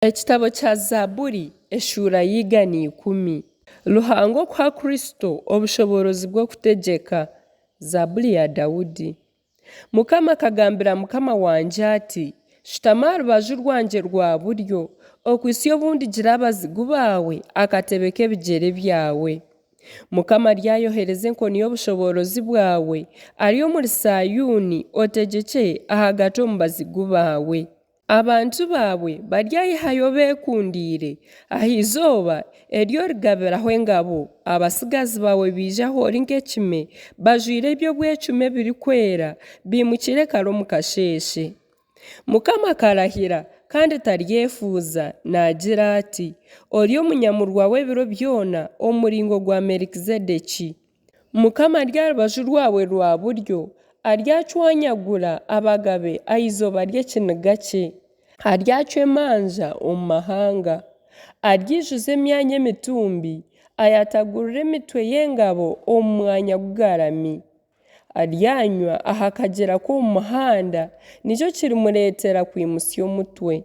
Ekitabo kya Zaaburi eshuura ya 110. Ruhanga okuha Kristo obushoboorozi bw'okutegyeka. Zaaburi ya Daudi. Mukama akagambira Mukama wangye ati, Shutama aha rubaju rwangye rwa buryo, okuhitsya obu ndigira abazigu baawe akatebe k'ebigyere byawe. Mukama aryayohereza enkoni y'obushoboorozi bwawe ari omuri Saayuuni, otegyekye ahagati omu bazigu baawe. Abantu baawe baryayehayo beekundiire, aha izooba eri origabiraho engabo, abatsigazi baawe baije ahu ori nk'ekime, bajwaire eby'obwecumi ebirikwera, baimukire kare omu kasheeshe. Mukama akarahira, kandi taryefuuza, naagira ati, Ori omunyamurwa w'ebiro byona omu muringo gwa Melikizedeki. Mukama ari aha rubaju rwawe rwa buryo, aryacwanyagura abagabe aha izooba ry'ekiniga kye. Aryacwa emanja omu mahanga. Aryaijuza emyanya emitumbi, ayatagurire emitwe y'engabo omu mwanya gugarami. Aryanywa aha kagyera k'omu muhanda, nikyo kirimureetera kwimutsya omutwe.